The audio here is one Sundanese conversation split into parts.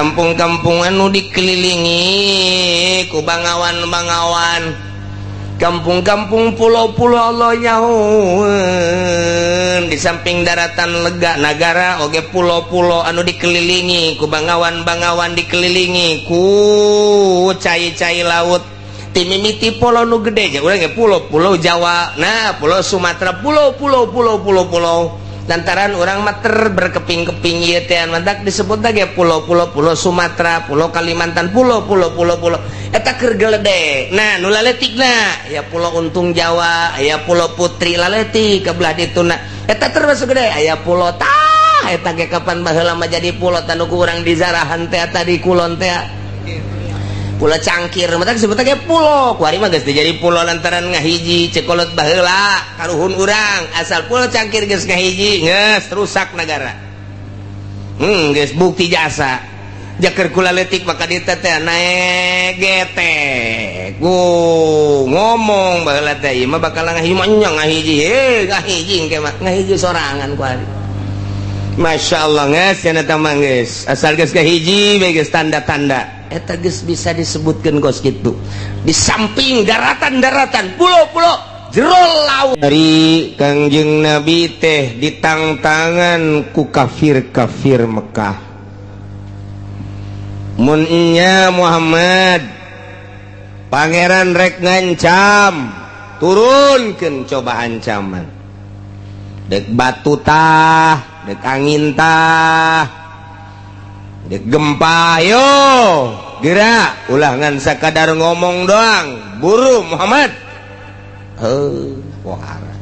Kampung-kampung anu dikelilingi ku bangawan-bangawan, kampung-kampung, pulau-pulau Allah nyahoeun. Di samping daratan lega nagara oge pulau-pulau anu dikelilingi ku bangawan-bangawan, dikelilingi ku cai-cai laut. Timimiti pulau nu gede urang ge pulau, Pulau Jawa, nah, Pulau Sumatera, pulau pulau pulau pulau pulau, lantaran urang mah ter berkeping-keping ieu teh mantak disebut lagi pulau-pulau, Pulau Sumatera, Pulau Kalimantan, pulau pulau pulau pulau eta keur geledek. Nah, nu laletikna ya Pulau Untung Jawa, aya Pulau Putri laletik ke belah dituna, eta termasuk gede. Aya pulau tah eta ge kapan baheula mah jadi pulau tanu ku urang di zarahan teh tadi kulon teh, Pulau Cangkir, mata disebut ge pulau. Kuari mah geus jadi pulau lantaran ngahiji. Cek kolot baheula karuhun urang, asal Pulau Cangkir geus ngahiji, geus rusak negara. Geus bukti jasa jaker kula leutik maka dieu teh naek getek ku ngomong baheula teh, ieu mah bakal ngahiji mah nya ngahiji, heh, ngahiji engke mah ngahiji sorangan kuari. Masya Allah, geus cenah eta mah, geus asal geus ngahiji bae geus tanda-tanda eta geus bisa disebutkeun kos kitu. Di samping daratan-daratan, pulau-pulau, jero laut, dari Kangjeng Nabi teh ditangtangan ku kafir-kafir Mekah, mun nya Muhammad, Pangeran rek ngancam, turunkan coba ancaman, dek batu tah, dek angin tah, dek gempa, yo gerak, ulah ngan sakadar ngomong doang, buru Muhammad. Heuh, pohara.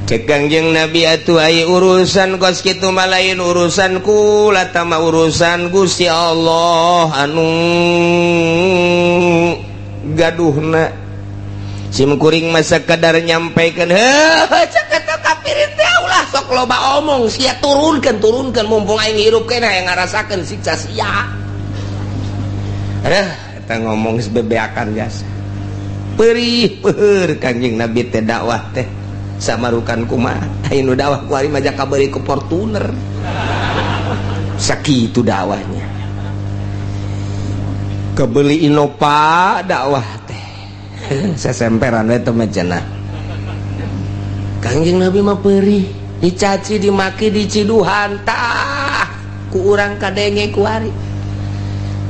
Cek Kangjeng Nabi, atuh ai urusan kos kitu mah lain urusan kula tama, urusan Gusti Allah anu gaduhna, sim kuring mah sakadar nyampaikan. Heuh, cek eta kafir teh, ulah sok loba omong sia, turunkeun, turunkeun, mumpung aing hirup keneh yang ngarasakeun siksa sia. Aduh, eta ngomong geus bebeakan jasa perih peur. Kangjeng Nabi teh dakwah teh samarukan kumaha, aya nu dakwah ku ari mah kabari ku Fortuner, sakitu dakwahnya, kebeli Innova dakwah teh, sesemperan we teh mah cenah. Kangjeng Nabi mah perih dicaci, dimaki, diciduhan tah ku urang kadenge ku ari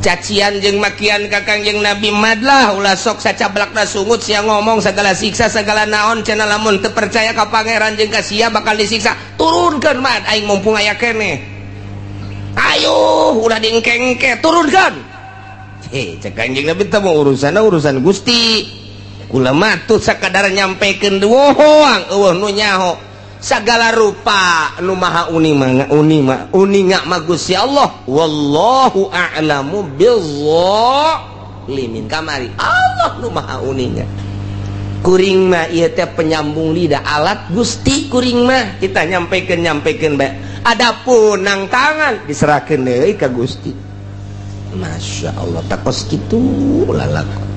cacian jeung makian ka Kangjeng Nabi. Madlah, ulah sok sacablakna sungut sia ngomong segala siksa segala naon cenah, lamun teu percaya ka Pangeran jeung ka sia bakal disiksa, turunkeun mad, aing mumpung aya keneh, ayo ulah diengke-engke, turunkeun. Heh, cek Kangjeng Nabi teh mau urusan urusan Gusti, kula mah tuh sakadar nyampekeun doang, eueuh nu nyaho segala rupa, nu maha uni mah uni mah uninga mah Gusti Allah. Wallahu a'lamu bizzalimin. Kamari Allah nu maha uninga, kuring mah ieu teh penyambung lidah, alat Gusti kuring mah, kita nyampaikan nyampaikan bae, adapun nang tangan diserahkeun deui ka Gusti. Masya Allah, takos kitu lalakon.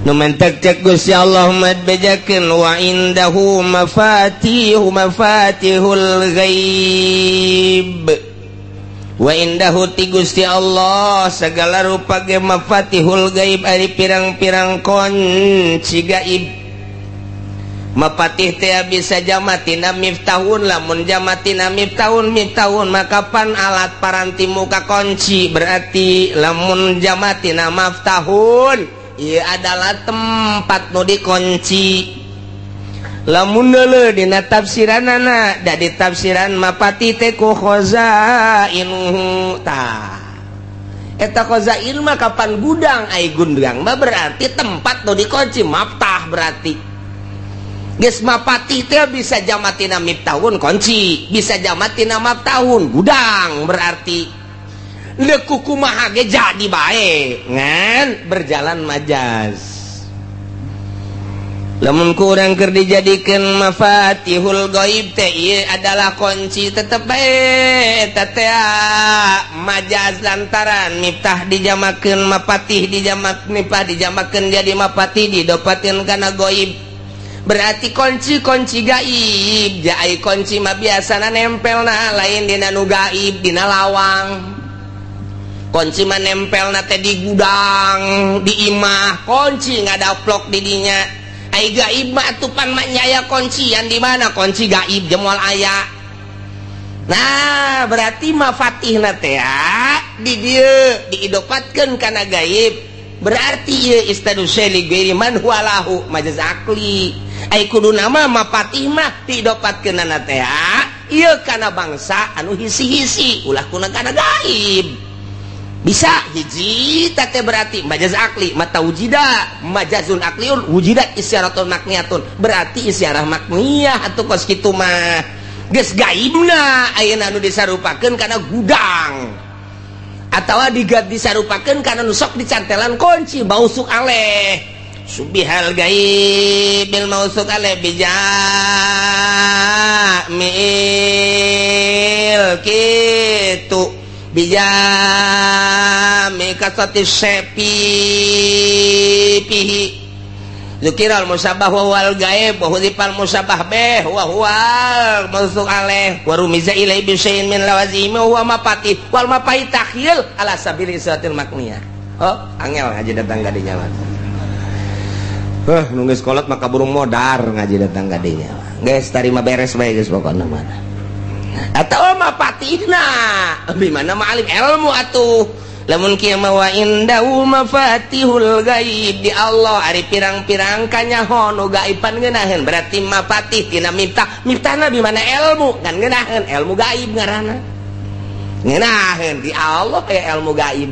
Nu mentek cek Gusti Allah mad bejakeun, wa indahu mafatihu mafatihul ghaib. Wa indahu ti Gusti Allah segala rupa ge mafatihul gaib, ari pirang-pirang kunci gaib. Mapatih teh bisa jamatina miftahun. Lamun jamatina miftahun, miftahun maka pan alat paranti muka kunci. Berarti lamun jamatina maftahun, ieu adalah tempat nu dikunci. Lamun deuleu dina tafsiranana, da ditafsiran mapati teh ku khazainuhu tah, eta khazain mah kapan gudang, ai gudang mah berarti tempat nu dikunci, maftah. Berarti geus mapatih teh bisa jamatina miftahun kunci, bisa jamatina maftahun gudang. Berarti leuku kumaha ge jadi bae, ngan berjalan majaz. Lamun kurang keur dijadikeun mafatihul gaib teh ieu adalah kunci, tetep bae eta teh majaz, lantaran miftah dijamakeun mapatih, dijamak miftah dijamakeun jadi mapatih, didopakeun kana gaib. Berarti kunci-kunci gaib jai, kunci mah biasana nempel na lain dina nu gaib, dina lawang. Kunci mah nempel na teh di gudang, di imah, kunci ngadaplok di dinya. Ai gaib mah atuh pan mah aya kuncian di mana kunci gaib jemol aya. Nah, berarti mafatihna teh di dieu diidopatkeun kana gaib. Berarti ieu isnadu syai' li ghairi man huwa lahu, majaz akli. Ai kudu nama mafatih mah diidopatkeunana teh ieu kana bangsa anu hisi-hisi, ulah kuna kana gaib. Bisa hiji teh berarti majaz akli mata wujida majazun akliun wujidat isyaratun makniyatun, berarti isyarah makniyah atuh kos kitu mah. Geus gaibna ayeuna anu disarupakeun kana gudang atawa digat disarupakeun kana nu sok dicantelan kunci mausuk aleh, syubbihal gaib bil mausuk aleh bijamil kitu, bijami kasati sepi pihi Zukiral musabah wa wal gaib wa hudifal musabah bih wa huwal mausuk alaih wa rumiza ilai bi syai'in min lawazimi wa huwa mapatih wal mapai takhyil ala sabili isyatil makniyah. Oh, angel ngaji datang ka dinya mah. Huh, nu geus kolot maka burung modar ngaji datang ka dinya. Geus tarima beres bae geus pokona mah. Atau mapatihna di mana ma'alim ilmu atuh. Lamun kieu mah wa indahu mafatihul gaib, di Allah ari pirang-pirang kanyaho nu gaiban ngeunaheun, berarti mafatih tina miftah, miftahna di mana ilmu kan ngeunaheun ilmu gaib ngaranna, ngeunaheun di Allah kayak ilmu gaib,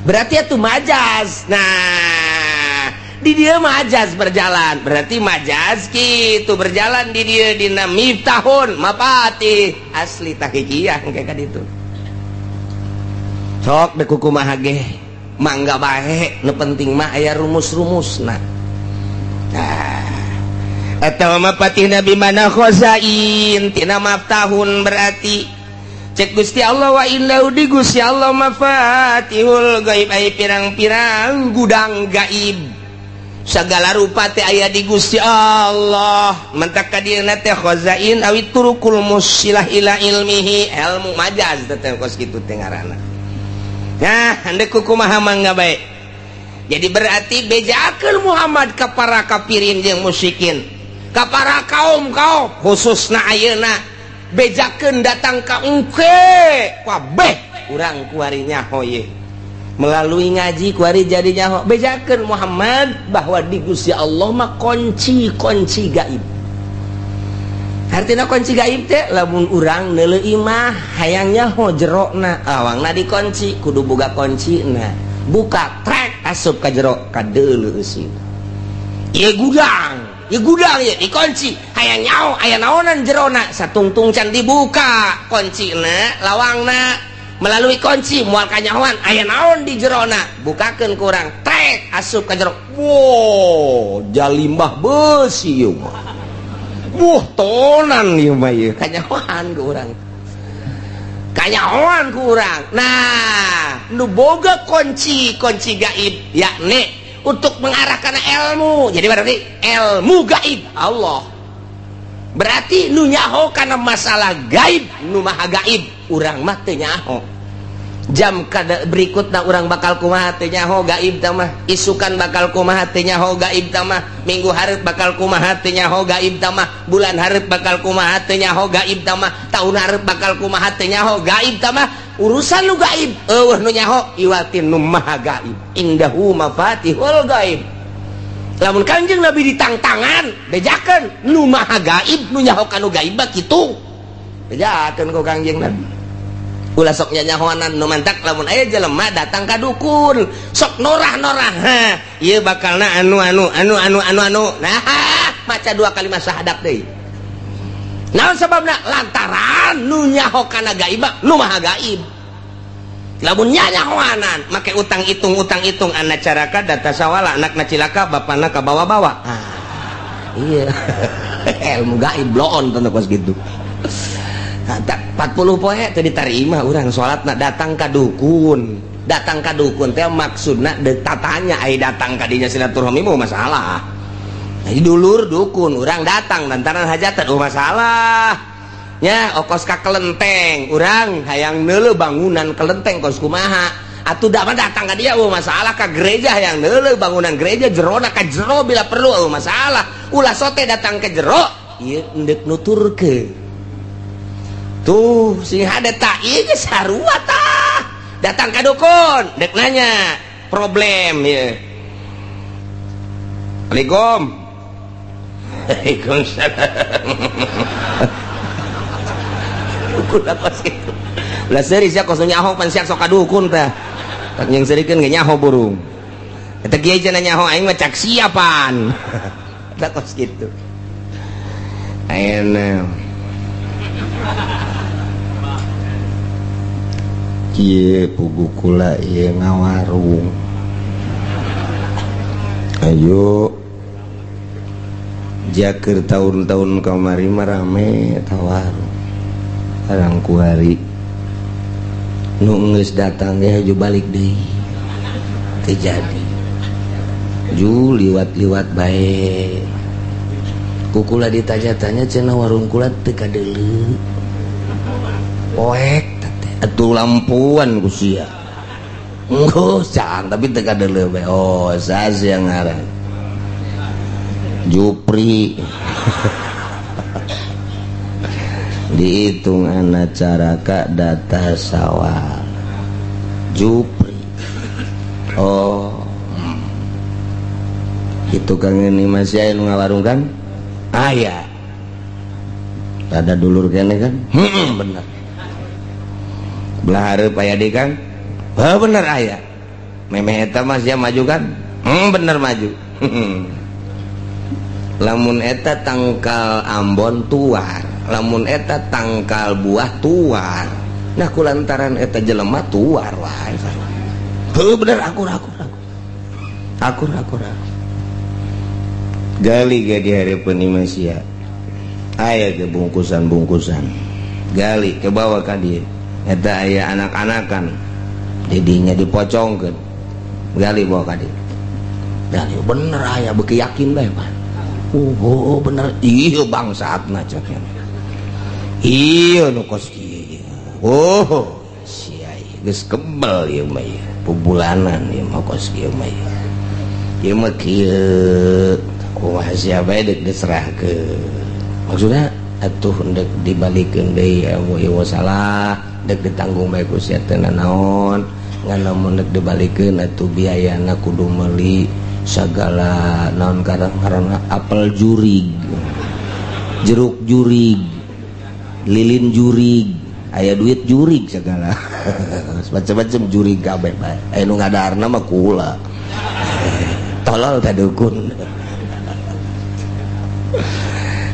berarti itu majaz. Nah, di dia majaz berjalan, berarti majaz gitu berjalan di dia dina miftahun mafatih asli tahqiqiyah kayak gitu. Sok dek kumaha ge mangga bae, nu penting mah aya rumus-rumusna. Nah, atau mapatih nabi mana khazain tina maftahun, berarti cek Gusti Allah wa innahu di Gusti Allah mafatihul gaib, ai pirang-pirang gudang gaib segala rupa teh aya di Gusti Allah. Mentak ka dieuna teh khazain awi turukul musilah ila ilmihi, ilmu majaz teh kos kitu teh ngaranna. Nah, handek kumaha mangga bae. Jadi berarti bejakeun Muhammad ka para kafirin jeung musyrikin, ka para kaum-kaum khususna ayeuna, bejakeun datang ka engke kabeh urang kuari nyaho ye melalui ngaji kuari jadi nyaho. Bejakeun Muhammad bahwa di Gusti Allah mah kunci-kunci gaib. Artinya kunci gaib teh lamun urang neuleuh imah hayang nyaho jerona, awangna dikunci, kudu boga kunci. Nah, buka trek asup ka jero kadeuleu eusi ieu gudang, ieu gudang ieu dikunci, hayang nyaho aya naonan jerona, satungtung can dibuka kuncina lawangna melalui kunci moal kanyahoan aya naon di jerona. Bukakeun ku urang trek asup ka jero, wow, jalimbah besi ieu mah. Wah, tonan ieu mah ieu, kanyahoan ku urang, kanyahoan ku urang. Nah, nu boga kunci kunci gaib yakni untuk mengarahkan ilmu, jadi berarti ilmu gaib Allah, berarti nu nyaho karena masalah gaib nu maha gaib. Urang mah teu nyaho jam kada berikutna urang bakal kumaha, teu nyaho gaib tah mah. Isukan bakal kumaha, teu nyaho gaib tah mah. Minggu hareup bakal kumaha, teu nyaho gaib tah mah. Bulan hareup bakal kumaha, teu nyaho gaib tah mah. Tahun hareup bakal kumaha, teu nyaho gaib tah mah. Urusan nu gaib eueuh nu nyaho iwatin nu maha gaib, indahu mafatihul gaib. Lamun Kanjeng Nabi ditangtangan, bejakeun nu maha gaib, nu nyaho kanu gaib mah kitu, bejakeun ku Kangjeng Nabi, ulah sok nyanyahoanan. Nu mantak lamun aya jelema datang ka dukun sok norah-norah, ha ieu bakalna anu anu anu anu anu anu, nah maca dua kalimat syahadat deui. Naon sababna? Lantaran nu nyaho kana gaib nu maha gaib. Lamun nyanyahoanan make utang hitung, utang hitung, anak caraka data sawala, anakna cilaka, bapana kabawa-bawa. Ah, iya ilmu gaib bloon tentu kos gitu. 40 poe teu diterima urang salatna datang ka dukun. Datang ka dukun teh maksudna deuk tatanya, ai datang ka dinya silaturahmi mau masalah. Jadi dulur dukun urang datang lantaran hajatan oh masalah nya okos ka kelenteng urang hayang neuleuh bangunan kelenteng kos kumaha atuh da mah datang ka dia oh masalah ka gereja hayang neuleuh bangunan gereja jerona ka jero bila perlu oh masalah ulah sote datang ke jero ieu endek nuturkeun tuh sing hade tak ieu geus sarua tah datang ka dukun dek nanya problem ieu. Assalamualaikum. Waalaikumsalam. Dukun apa sih? Ulah seuri sia kos nyaho pan sia sok ka dukun tah. Tak yang serikeun ge nyaho burung. Eta kiai cenah nyaho aing mah cak siapan. Eta kos kitu. Ayeuna kieu pugu kula ieu ngawarung. Ayo jakeur tahun-tahun kamari mah rame tawarung. Barang kuari nu geus datang ge haju balik deui. Teu jadi. Ju liwat-liwat bae. Ku kula ditanya-tanya cenah warung kula teu kadeuleu. Poek teh atuh lampuan ku sia. Enggeus cang tapi teu kadeuleu bae. Oh, sas yang ngaran. Jupri. Dihitung anak caraka data sawal. Jupri. Oh. Itu kang ini masih aya nu ngawarung kan? Aya. Ada dulur kene kan? Bener. Belah hareup aya deui kan? Heuh bener aya. Memeh eta mah sia maju kan? Bener maju. Lamun eta tangkal ambon tuar, lamun eta tangkal buah tuar. Nah kulantaran eta jelema tuar wae. Heuh bener akur akur akur. Akur akur akur. Gali ge di hareupeun imah sia. Aya ge bungkusan-bungkusan. Gali ke bawah ka dieu. Eta aya anak-anakan. Didinya dipocongkeun. Gali bawa ka dieu. Gali bener aya beuki yakin bae pan. Oh, bener iya bangsatna cek. Iya nu kos kieu. Oh, sia geus kebel ieu mah ieu. Pubulanan ieu mah kos kieu mah ieu. Ieu mah kieu. Kumaha sia bae deuk diserahkeun. Maksudna atuh endek dibalikeun deui ieu salah, dek ditanggung bae ku sia teu nanaon. Ngan lamun dek dibalikeun atuh biayana kudu meuli sagala naon karang-karangna apel jurig, jeruk jurig, lilin jurig, aya duit jurig segala. Macam-macam jurig kabeh bae. Aya nu ngadaharna mah kula. Tolol teh dukun.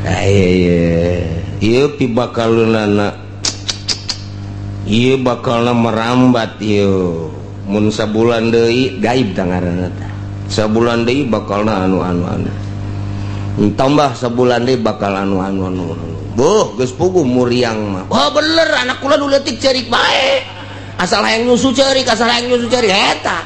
Ieu ieu pibakaleunana ieu bakalna merambat ieu. Mun sabulan deui gaib tah ngaranna teh. Sabulan deui bakalna anu anu anu. Tambah sabulan deui bakal anu anu anu anu. Boh geus puguh muriang mah. Wah bener anak kula nu leutik ceurik bae. Asal hayang nyusu ceurik, asal hayang nyusu ceurik eta.